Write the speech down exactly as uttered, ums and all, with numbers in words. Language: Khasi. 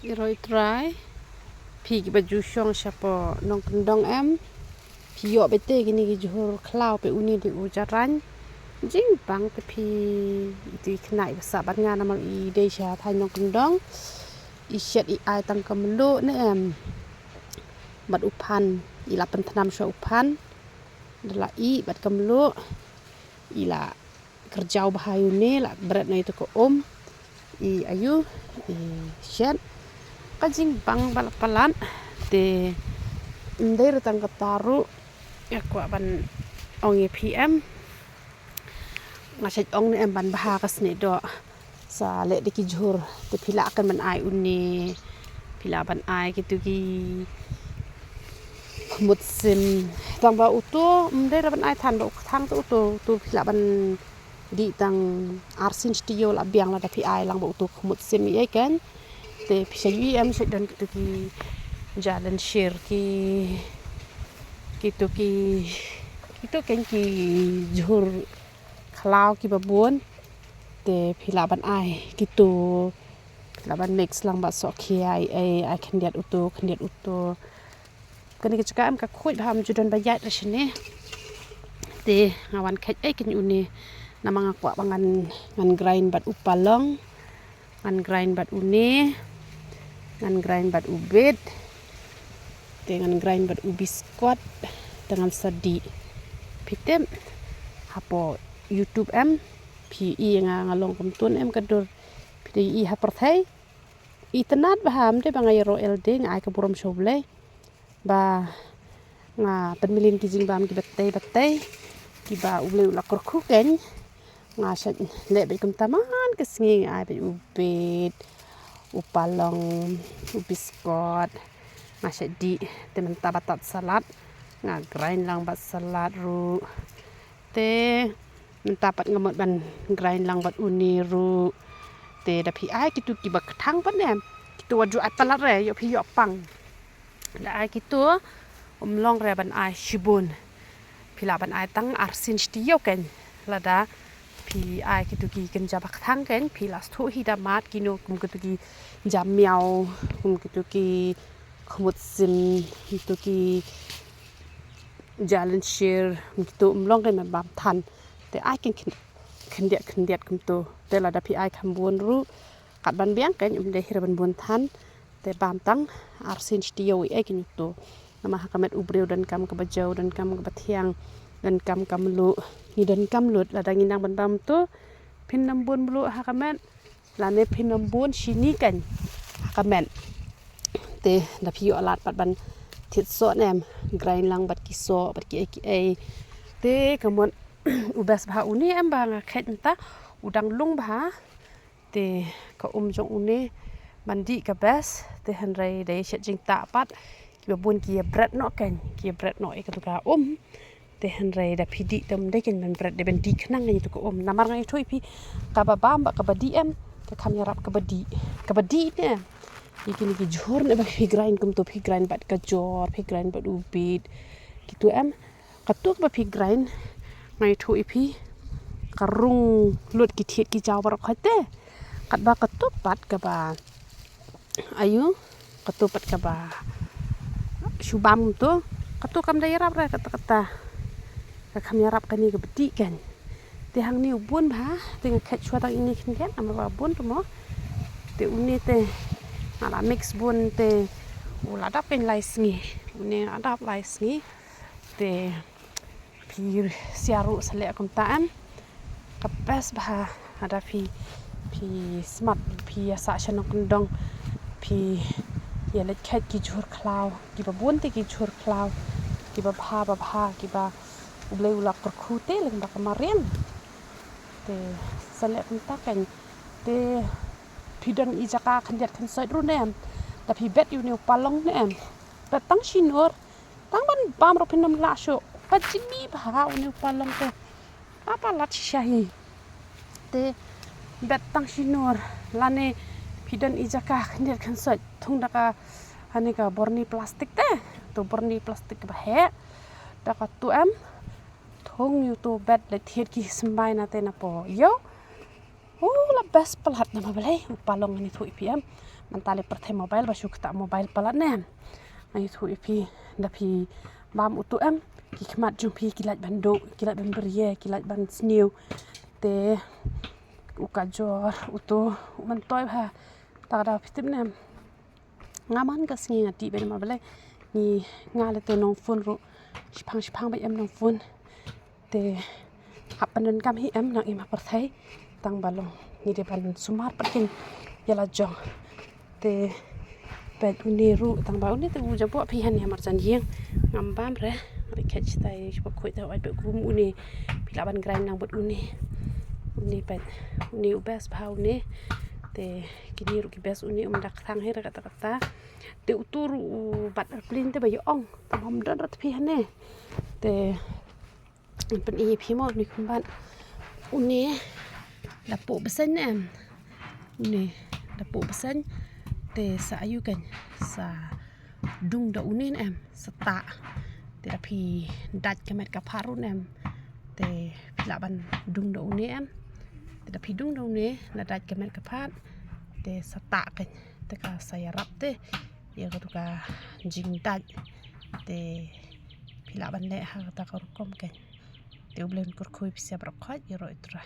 I roi trai, phi kiba ju shong shapoh Nongkyndong em, phi ïoh beit te kine ki jhur khlaw, peit une dei u jarain. Jingbang te phi, itu i khynnah iba sah bad nga namar i dei sha thaiñ Nongkyndong. I shet i ai tang ka mluh ne em. Bad u phan, i la pynthnam sha u phan. Da la ih bad ka mluh, i la kyrjaw bha ïa une, la bret noh ïa itu ka um. I ayu, i shet. Ka jingbang ba la palat te, ym dei ruh tang kata ruh, nga kwah ban ong ïa phi em. Nga shet ong ne em ban bha ka snieh doh. Sa leh da ki jhur te phi lah kan ban ai une, phi lah ban ai kitu ki khmut sim. Tang ba utu ym dei ruh ban ai than, ba u kthang te utu, utu phi lah ban dih tang arsien shi taïew la biang lada phi ai lang ba utu khmut sim ïa kan. Te phi sa ïohi em, shet don kitu ki jalen shir ki, kitu ki, kitu kan ki jhur khlaw kiba bun. Te phi lah ban ai kitu, phi lah ban mix lang bad sohkhia, ai, ai khyndiat utu, khyndiat utu. Kane ka jaka em ka khuid bha, ym ju don ba ïaid re shane. Te nga wan kheit ai kane une, namar nga kwah ba ngan, ngan grind bad u palong. Ngan grind bad une, ngan grind bad u bit, te ngan grind bad u biskot, te ngan sa dih. Phi tip, hapoh YouTube em, phi i nga, nga long kumtun em ka dur. Phi dei i ha pyrthei. I tnat bha, ym dei ba nga ïaroh elde, nga ai ka burom sha U Blei. Ba nga pynmlien ki jingbam kiba tei ba tei, kiba U Blei u la kyrkhu kein. Nga shet leh beit kumta man ka sngi, nga ai beit u bit, u palong, u biskot. Nga shet dih, te mynta ba tad salad, nga grind lang bad salad ruh. Te mynta pat nga mut ban grind lang bad une ruh. Te da phi ai kitu kiba kthang pat ne, kitu wat ju ai palat re, ïoh phi ïoh pang. Da ai kitu, ym long re ban ai shibun. Phi lah ban ai tang arsien shi taïew kein. Lada phi ai kitu ki kynja ba kthang kein, phi lah sngewthuh hi da mad kino kum kitu ki jamiaw, kum kitu ki khmut sim, kitu ki jalen shir, kitu ym long kein ban bam than. Te ai kein khyn-, khyndiat khyndiat kumtu. Te lada phi ai kham bun ruh, kat ban biang kein ym dei hi re ban bun than. Te bam tang arsien shi taïew ïa kein utu. Namar ha ka met u briew donkam kaba jew, donkam kaba thiang, donkam ka mluh. Ngi donkam lut, lada ngi nang ban bam tu, phin ym bun mluh ha ka met. Lane phin ym bun shini kein ha ka met. Te da phi ïoh lad pat ban thied soh ne em, grind lang bad ki soh bad kiei kiei. Te ka mut u best bha une em ba nga kheit mynta, u dang lung bha. Te ka um jong une ban dih ka best. Te hynrei dei shet jingtah pat, kiba bun ki ïa bret noh kein, ki ïa bret noh ïa katu ka um. Te hynrei da phi dih te ym dei kein ban bret, dei ban dih khnang kein ïa tu ka um. Namar nga ïathuh ïa phi, kaba bam bad kaba dih em, ka kham ïarap kaba dih. Kaba dih ne em, ïa kine ki jhur ne ba phi grind kumtu, phi grind bad ka jor, phi grind bad u bit, kitu em. Katu kaba phi grind, nga ïathuh ïa phi, ka rung lut ki thied ki jaw baroh khoit te. Katba katu pat kaba Ayu, katu pat kaba shu bam tu, katu kam da ïarap re kata kata. Ka kham ïarap kane kaba dih kein. Te hangne u bun bha, te nga kheit shuwa tang ine khyndiat, namar ba bun tu mo. Te une te nga la mix bun te u la dap kein lai sngi. Une nga la dap lai sngi. Te phi sngewthuh sa leh kumta em. Ka best bha, lada phi, phi smat, phi ïa sah sha Nongkyndong, phi ïa leit kheit ki jhur khlaw, kiba bun te ki jhur khlaw, kiba bha, ba bha, kiba U Blei u la kyrkhu te lyngba ka mariang. Te sa leh kumta kein, te phi don i jaka khyndiat khynsoit ruh ne em, da phi bet ïa une u palong ne em, bet tang shisngur, tang ban bam ruh phin ym lah shuh. Ka jingmih bha une u palong te. Ba palat shisha hi. Te bet tang shisngur. Lane phi don i jaka khyndiat khynsoit, thung da ka, hane ka borni plastik te. To borni plastik ba heh. Da katu em. Thung ïa utu bet leit thied ki symbai na te na po. Ïoh. U la best palat namar balei u palong, ngan ïathuh ïa phi em. Mynta leh pyrthei mobile ba shu kata mobile palat ne. Nga ïathuh ïa phi, da phi bam utu em, ki khmat jong phi ki lait ban duh, ki lait ban brie, ki lait ban sniew. Te u kajor utu u myntoi bha. Ta ka daw phi tip ne em. Nga man ka sngi nga tip bad ma balei. Ngi nga leh te nongphone ruh. Shipang shipang ba em nongphone. Te hap pyndonkam hi em nang im ha pyrthei. Tang ba long ngi dei ban sumar pyrkhin ïa la jong. Te peit une ruh tang ba une te u jaboh phi hangne ha marjan ïing. Ngam bam re. Ai khet tai shu ba khuid te ai peit kum une. Phi lah ban grind lang bad une. Une peit une u best bha une. Te kine ruh ki best une um dak thang hi re kata kata. Te utu ruh u bat airplane te ba ïa ong. Te bam don rat phi hangne. Te pyn-i phi mo ni kumban. Une da pu bseiñ ne em. Une da pu bseiñ. Te sa ayu kan sa dung da une ne em. Sa ta. Te da phi dait ka met ka phad ruh ne em. Te phi lah ban dung da une em. Te da phi dung da une na dait ka met ka phad. Te sa ta kan. Te ka sa ïarap te. Ïa ka tu ka jingdait. Te phi lah ban leh ha kata ka rukom kan. Te u Blei un kyrkhu ïa phi sa baroh khoit ïa roh ïa trai.